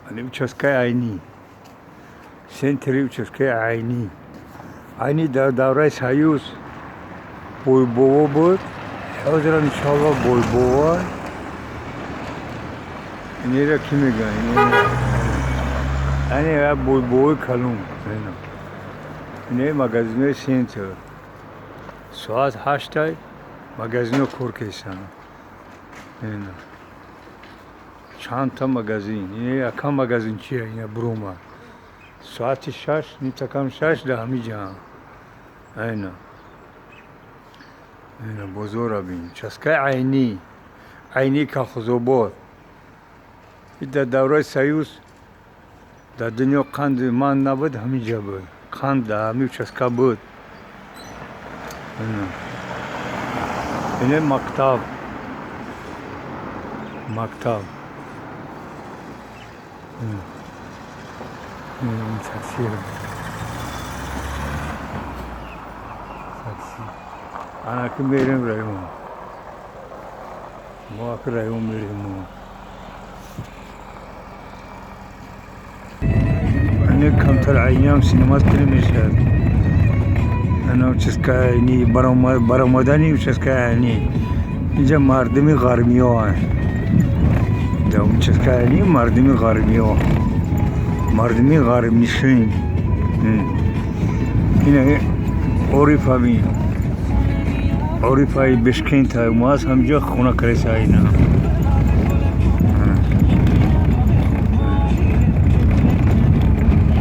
Ани участкаи Айнӣ, центри участкаи Айнӣ. Айнӣ дар давраи Союз бойбово буд, ҳозирам, иншоалло, бойбова. Инеро кӣ мегӯянд? Ани як бойбовои калон. Ине магазинои центр. Соат 8-ай магазино кор кесанд. Чандта магазин. Ине якам магазинчия, ина буромад. Соати 6, нимтакам 6 дар ҳамин ҷаам. Айна. Ина бозора бин. Участкаи Айнӣ. Айнӣ, Колхозобод. И дар давраи Союз дар дунё қанди ман набуд, ҳамин ҷа буд. Қанд дар ҳамин участка буд. Ине мактаб. Мактаб. Такси. Такси. Ана ки мерем район. Мо аки район мерем. Ане камтар Айниам снимать кунем, мешавад. Ана участкаи Айнӣ, баромадани участкаи Айнӣ. Инҷа мардуми ғарбиёанд. Дар участкаи Айнӣ мардуми ғарбиё. Мардуми ғарбнишин. Ина Ориф ҳамин. Орифаи Бешкента мо аз ҳамҷо хона креса ина.